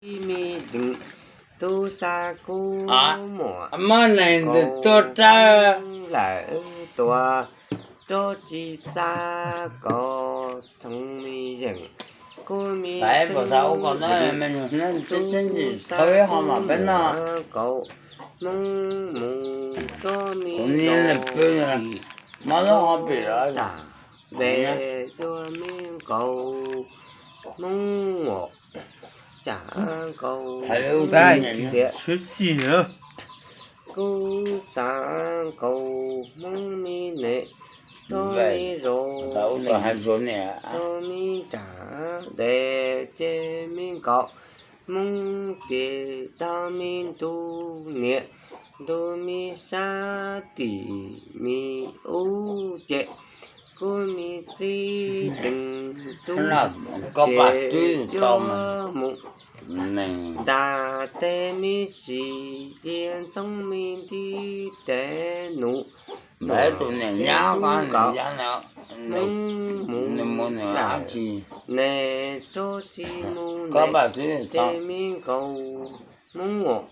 tib me deev, tub xa kub muam muab neeg tuag rawv lawm tuag, rov tsis xa kaum txheeb me zeem, kub me tub xa kub muam kaum hmoob mus rov me rau tim tas de, yuav me nkaus hmoob uas tsam nkaus tias kub xa nkaus hmoob me ne, rov me rau tim so me nram de, ces me nkaus hmoob ces tau me ntu niam, ntu me sab tim me ub ces kub me txib deev tub ces yuav mus ntas teb me sis cia ntxoov me nti tes nus, tus niam nyab kub nkaus hmoob mus nws mus nws dab tsi, ne rov tsis mus ne, ces me nkaus hmoob uas